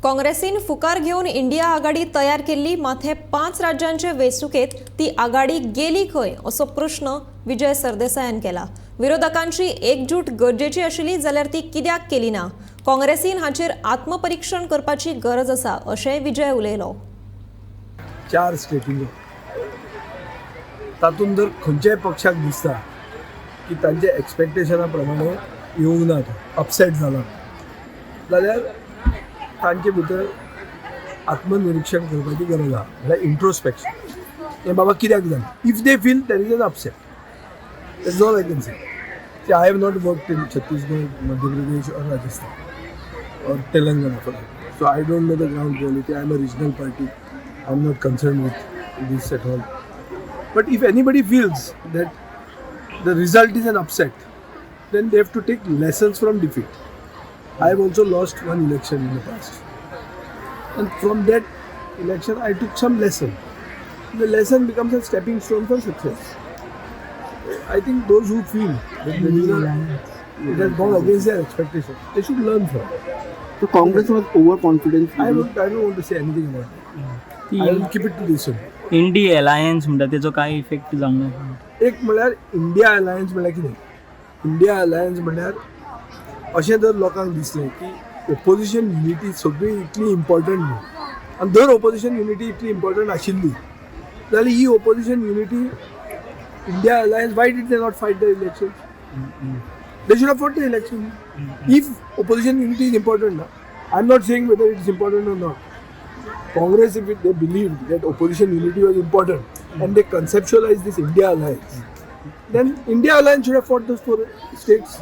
काँग्रेसीन फुकार घेवन इंडिया आघाडी तयार केल्ली, मात हे पांच राज्यांचे वेंचणुकेत ती आघाडी गेली खंय असो प्रश्न विजय सरदेसायान केला. विरोधकांची एकजूट गरजेची आशिल्ली जाल्यार ती कित्याक केली ना? काँग्रेसीन हाचेर आत्मपरिक्षण करपाची गरज आसा अशेंय विजय उलयलो. चार स्टेटींनी तातूंत जर खंयच्याय पक्षाक दिसता की तांच्या एक्सपेक्टेशना प्रमाणे येवंक ना, तो अपसेट जाला जाल्यार तांचे भितर आत्मनिरिक्षण करपाची गरज आहा, म्हळ्यार इंट्रोस्पेक्शन, हें बाबा कित्याक जालें. If they feel there is an upset, that's all I can say. I have not worked in Chhattisgarh, Madhya Pradesh or Rajasthan or Telangana for that. So I don't know the ground reality. I'm a regional party. I'm not concerned with this at all. But if anybody feels that the result is an upset, then they have to take lessons from defeat. I have also lost one election in the past. And from that election, I took some lesson. The lesson becomes a stepping stone for success. I think those who feel that there is it has gone against their expectation, they should learn from it. So Congress was overconfident. I don't want to say anything about it. I will keep it to this one. Indie alliance म्हणटा तेजो काय effect जावंक ना? एक म्हळ्यार India alliance म्हळ्यार कितें? India alliance म्हळ्यार अशें जर लोकांक दिसलें की ओपोजिशन युनिटी सगळी इतली इम्पॉर्टंट न्हू आनी जर ओपोजिशन युनिटी इतली इम्पॉर्टंट आशिल्ली जाल्यार ही opposition unity, India alliance, why did they not fight the election? They should have fought the election. If opposition unity is important, na, I'm not saying whether it is important or not. Congress, if they believed that opposition unity was important and they conceptualized this India alliance, then India alliance should have fought those four states.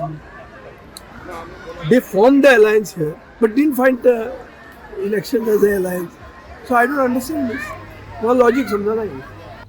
They formed the alliance here, but didn't fight the elections as an alliance. So I don't understand this. No logic समजा नाही.